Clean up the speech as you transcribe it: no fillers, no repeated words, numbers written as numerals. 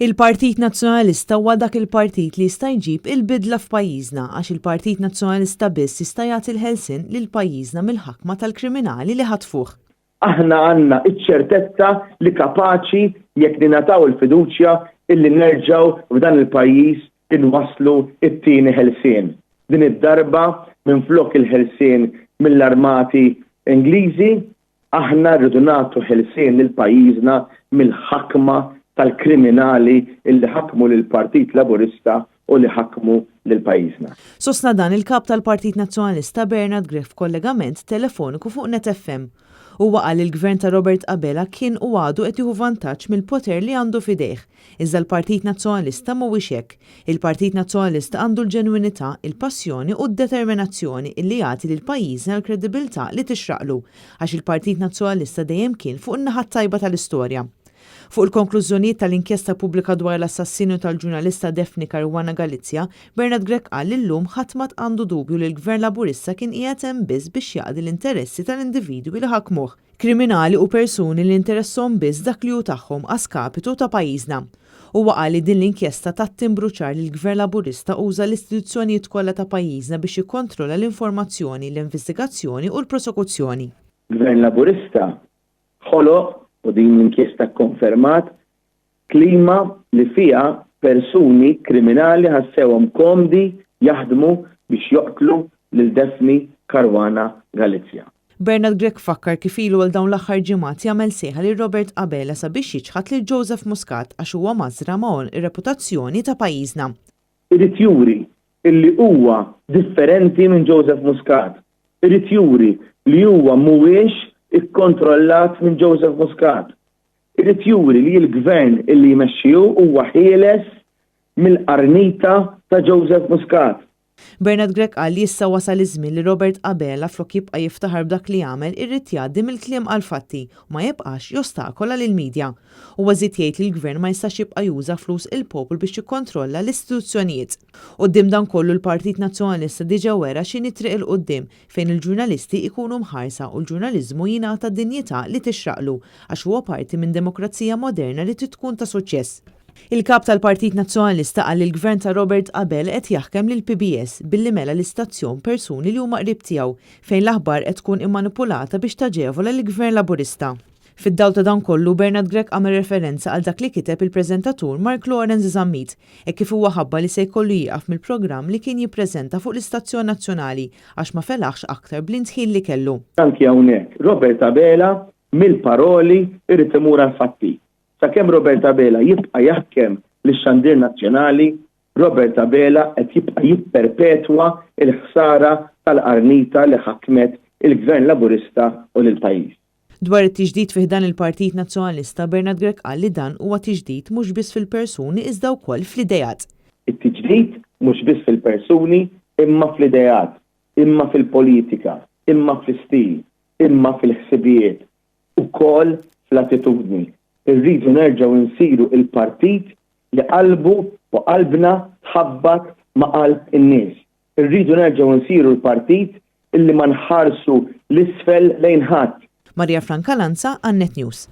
Il-Partit Nazzjonalista huwa dak il-partit li jista' jġib il-bidla f'pajjiżna għax il-Partit Nazzjonalista biss jista' jagħti l-ħelsien lil pajjiżna mill-ħakma tal-kriminali li ħatfuh. Aħna għandna ċ-ċertezza li kapaċi jekk ningħataw il-fiduċja illi nerġgħu f'dan il-pajjiż inwasslu t-tieni ħelsien. Din id-darba minflok il-ħelsien mill-armati Ingliżi, Aħna rridu nagħtu ħelsien lil pajjiżna mill-ħakma tal-kriminali li ħakmu lill-Partit Laburista u li ħakmu lil pajjiżna. Sostna dan il-Kap tal-Partit Nazzjonalista Bernard Grech f'kollegament telefoniku fuq Net FM. Huwa qal li l-Gvern ta' Robert Abela kien u għadu qed jieħu vantaġġ mill-poter li għandu f'idejh. Iżda l-Partit Nazzjonalista mhuwiex hekk. Il-Partit Nazzjonalista għandu l-ġenwinità, il-passjoni u d-determinazzjoni illi jagħti lil pajjiżna l-kredibilità li tixraqlu, għax il-Partit Nazzjonalista dejjem kien fuq in-naħa t-tajba tal-istorja. Fuq il-konklużjonijiet tal-inkjesta pubblika dwar l-assassinju tal-ġurnalista Daphne Caruana Galizia, Bernard Grech qal li llum ħadd m'għad għandu dubju li l-Gvern Laburista kien qiegħed hemm biss biex jaqdi l-interessi tal-individwi li ħakmuh. Kriminali u persuni li jinteressahom biss dak li hu tagħhom a skapitu ta' pajjiżna. Huwa qal li din l-inkjesta tat timbru ċar li l-Gvern Laburista uża l-istituzzjonijiet kollha ta' pajjiżna biex jikkontrolla l-informazzjoni, l-investigazzjoni u l-prosekuzzjoni. Gvern Laburista ħoloq, u din l-inkjesta kkonfermat, klima li fiha persuni kriminali ħassewhom komdi jaħdmu biex joqtlu lil Daphne Caruana Galizia. Bernard Grech fakkar kif ilu għal dawn l-aħħar ġimgħat jagħmel sejħa lil Robert Abela sabiex jiċħad lil Joseph Muscat għax huwa mażra ma' għonq ir-reputazzjoni ta' pajjiżna. Irid juri illi huwa differenti minn Joseph Muscat. Irid juri li huwa mhuwiex ikkontrollat minn Joseph Muscat. Irid juri li l-Gvern illi jmexxi hu huwa ħieles mill-qarnita ta' Joseph Muscat. Bernard Grech qal li issa wasal iż-żmien li Robert Abela flok jibqa' jiftaħar b'dak li għamel irid jgħaddi mill-kliem għall-fatti u ma jibqax jostakola lill-media. Huwa żied jgħid li l-Gvern ma jistax jibqa' juża flus il-poplu biex jikkontrolla l-istituzzjonijiet. Quddiem dan kollu l-Partit Nazzjonalista diġa wera x'inhi t-triq 'il quddiem fejn il-ġurnalisti jkunu mħarsa u l-ġurnaliżmu jingħata d-dinjità li tixraqlu għax huwa parti minn demokrazija moderna li trid tkun ta' suċċess. Il-Kap tal-Partit Nazzjonalista qal li l-Gvern ta' Robert Abela qed jaħkem lill-PBS billi mela l-istazzjon b'persuni li huma qrib tiegħu fejn l-aħbar qed tkun immanipulata biex taġevola lill-Gvern Laburista. Fid-dawl ta' dan kollu, Bernard Grech għamel referenza għal dak li kiteb il-preżentatur Mark Lawrence Zammit hekk kif huwa ħabbar li se jkollu jieqaf mill-programm li kien jippreżenta fuq l-istazzjon nazzjonali għax ma felaħx aktar bl-indħil li kellu. Anki hawnhekk, Robert Abela mill-paroli jrid imur għall-fatti. Sakemm Robert Abela jibqa' jaħkem lix-xandir nazzjonali, Robert Abela qed jibqa' jipperpetwa l-ħsara tal-qarnita li ħakmet il-Gvern Laburista u lill-pajjiż. Dwar it-tiġdid fi ħdan il-Partit Nazzjonalista, Bernard Grech qal li dan huwa tiġdid mhux biss fil-persuni iżda wkoll fl-ideat. It-tiġdid mhux biss fil-persuni imma fl-ideat, imma fil-politika, imma fl-istil, imma fil-ħsibijiet, ukoll fl-attitudni. Irridu nerġgħu nsiru l-partit li qalbu u qalbna tħabbat ma' qalb in-nies. Irridu nerġgħu nsiru l-partit illi ma nħarsu 'l isfel lejn ħadd. Maria Franca Lanza għal Net News.